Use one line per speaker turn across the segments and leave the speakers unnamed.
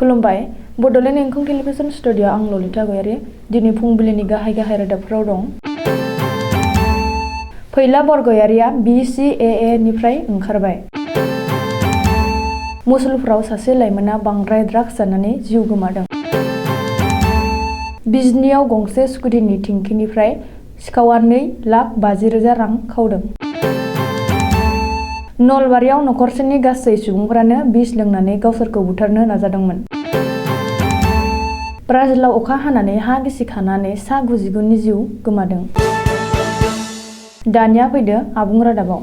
खुलुमबाय Bodoland इंखं television studio आं ललिता गयारी दिनै फुंबिलिनि गाहाय रादाबफोराव दं। फैला बरगयारिया BCAA निफ्राय ओंखारबाय। मुसलपुराव सासे लाइमोना बांद्राय ड्राग्स जानानै जिउ गोमादों। बिजनीआव गंसे स्कुटिनि टेंकिनिफ्राय सिखावा 2,50,000 रां खावदों। नलबारियाव नखरसेनि गासै सुबुंफोरानो बिस लोंनानै गावसोरखौ बुथारनो नाजादोंमोन। ब्राजिलाव अखा हानानै हा गिसिखानानै सा 99 नि जिउ गोमादों। दानिया फैदो आबुं रादाबाव।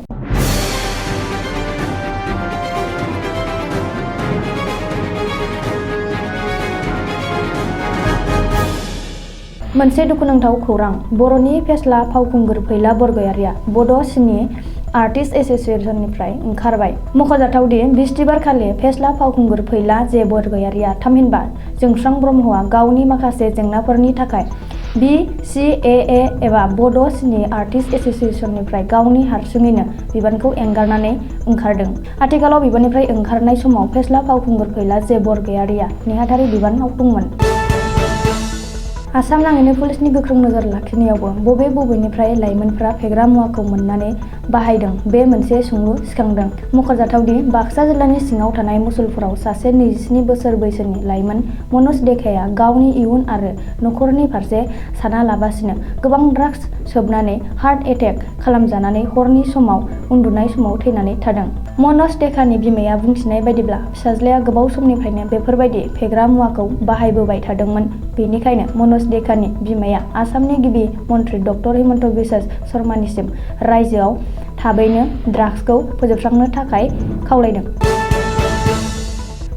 मोनसे दुखुनांथाव खौरां बर'नि फेस्ला फावखुंगुर फैला बरगयारिया बड' सिने आर्टिस्ट एस'सिएशननिफ्राय ओंखारबाय। मख'जाथावदि बिस्थिबारखालि फेस्ला फावखुंगुर फैला जे बरगयारिया थामहिनबा जोंस्रां ब्रह्मआ गावनि माखासे जेंनाफोरनि थाखाय BCAA एबा बड' सिने आर्टिस्ट एस'सिएशननिफ्राय गावनि हारसिङैनो बिबानखौ एंगारनानै ओंखारदों। आथिखालाव बिबाननिफ्राय ओंखारनाय समाव फेस्ला फावखुंगुर फैला जे बरगयारिया नेहाथारि बिबानाव दंमोन। आसाम नाङैनो पुलिसनि गोख्रों नोजोर लाखिनायावबो बबेनिफ्राय लाइमोनफ्रा फेग्रा मुवाखौ मोननानै बाहायदों बे मोनसे सोंलु सिखांदों। मख'जाथावदि बाक्सा जिल्लानि सिङाव थानाय मुसलपुराव सासे 27 बोसोर बैसोनि लाइमोन मनज देखाया गावनि इयुन आरो नखरनि फारसे सानालाबासिनो गोबां ड्राग्स सोबनानै हार्ट एटेक खालामजानानै हरनि समाव उन्दुनाय समाव थैनानै थादों। मनज देखानि बिमाया बुंथिनाय बायदिब्ला फिसाज्लाया गोबाव समनिफ्रायनो बेफोरबायदि फेग्रा मुवाखौ बाहायबोबाय थादोंमोन। बेनिखायनो मनज देखानि बिमाया आसामनि गिबि मन्त्रि डक्टर हिमन्त बिश्व शर्मानिसिम रायजोआव थाबैनो ड्राग्सखौ फोजोबस्रांनो थाखाय खावलायदों।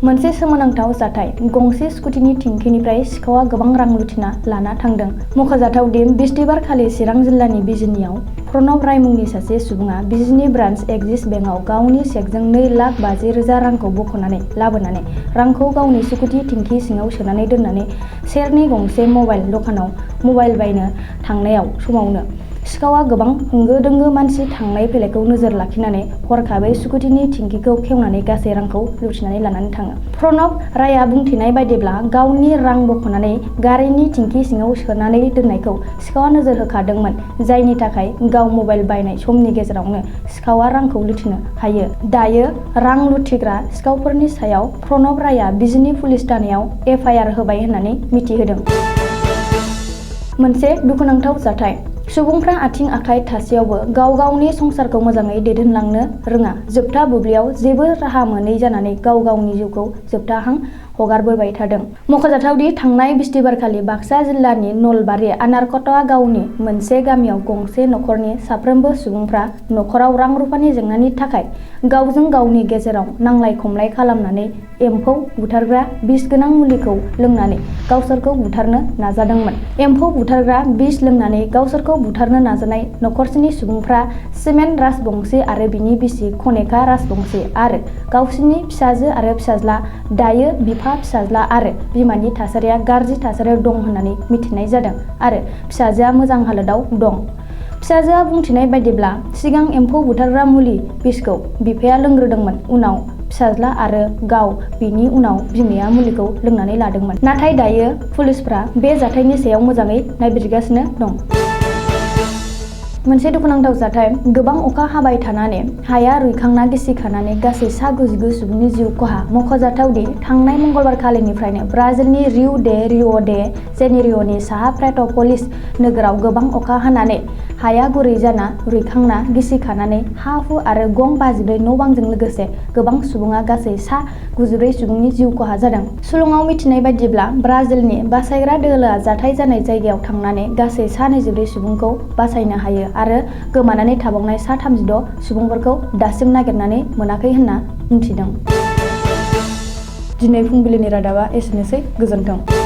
मोनसे सोमोनांथाव जाथाय गंसे स्कुटिनि टेंकिनिफ्राय सिखावा गोबां रां लुथिना लाना थांदों। मख'जाथावदि बिस्थिबारखालि चिरां जिल्लानि बिजनीआव प्रणब राय मुंनि सासे सुबुङा बिजनी ब्रान्च एक्सिस बेंकआव गावनि चेकजों 2,50,000 रांखौ बख'नानै लाबोनानै रांखौ गावनि स्कुटि टेंकि सिङाव सोनानै दोननानै सेरनि गंसे मबाइल दखानाव मबाइल बायनो थांनायाव समावनो सिखावा गोबां होंगो दोंगो मानसि थांलाय फैलायखौ नोजोर लाखिनानै हरखाबै स्कुटिनि टेंकिखौ खेवनानै गासै रांखौ लुथिनानै लानानै थाङो। प्रणब रायआ बुंथिनाय बायदिब्ला गावनि रां बख'नानै गारिनि टेंकि सिङाव सोनानै दोननायखौ सिखावा नोजोर होखादोंमोन जायनि थाखाय गाव मबाइल बायनाय समनि गेजेरावनो सिखावा रांखौ लुथिनो हायो। दायो रां लुथिग्रा सिखावफोरनि सायाव प्रणब रायआ बिजनी पुलिस थानायाव FIR होबाय होननानै मिथिहोदों। मोनसे दुखुनांथाव जाथाय सुबुंफ्रा आथिं आखाइ थासेयावबो गाव गावनि संसारखौ मोजाङै दैदेनलांनो रोङा। जोबथा बुब्लियाव जेबो राहा मोनै जानानै गाव गावनि जिउखौ जोबथाहां हगारबोबाय थादों। मख'जाथावदि थांनाय बिस्थिबारखालि बाक्सा जिल्लानि नलबारि आनारकटा गावनि मोनसे गामियाव गंसे नखरनि साफ्रोमबो सुबुंफ्रा नखराव रां रुफानि जेंनानि थाखाय गावजों गावनि गेजेराव नांलाय खमलाय खालामनानै एम्फौ बुथारग्रा बिस गोनां मुलिखौ लोंनानै गावसोरखौ बुथारनो नाजादोंमोन। एम्फौ बुथारग्रा बिस लोंनानै गावसोरखौ बुथारनो नाजानाय नखरसेनि सुबुंफ्रा सिमेन राजबंशी आरो बिनि बिसि कनेका राजबंशी आरो गावसिनि फिसाजो आरो फिसाज्ला दायो बिफा फिसाज्ला आरो बिमानि थासारिया गाज्रि थासारियाव दं होननानै मिथिनाय जादों आरो फिसाजोआ मोजां हालोदाव दं। फिसाजोआ बुंथिनाय बायदिब्ला सिगां एम्फौ बुथारग्रा मुलि बिसखौ बिफाया लोंग्रोदोंमोन उनाव फिसाज्ला आरो गाव बिनि उनाव बिमाया मुलिखौ लोंनानै लादोंमोन। नाथाय दायो पुलिसफ्रा बे जाथायनि सायाव मोजाङै नायबिजिरगासिनो दं। मोनसे दुखुनांथाव जाथाय गोबां अखा हाबाय थानानै हाया रुइखांना गिसिखानानै गासै सा 99 सुबुंनि जिउ खहा। मख'जाथावदि थांनाय मंगलबारखालिनिफ्रायनो ब्राजिलनि रिउ डे जेनेरिअनि साहा पेट्र'पलिस नोगोराव गोबां अखा हानानै हाया गुरै जाना रुइखांना गिसिखानानै हा-हु आरो गं 54 न' बांजों लोगोसे गोबां सुबुङा गासै सा 94 सुबुंनि जिउ खहा जादों। सुलुङाव मिथिनाय बायदिब्ला ब्राजिलनि बासायग्रा दोलोआ जाथाय जानाय जायगायाव थांनानै गासै सा 24 सुबुंखौ बासायनो हायो आरो गोमानानै थाबावनाय सा 36 सुबुंफोरखौ दासिम नागिरनानै मोनाखै होनना बुंथिदों। दिनै फुंबिलिनि रादाबा एसेनोसै गोजोन्थों।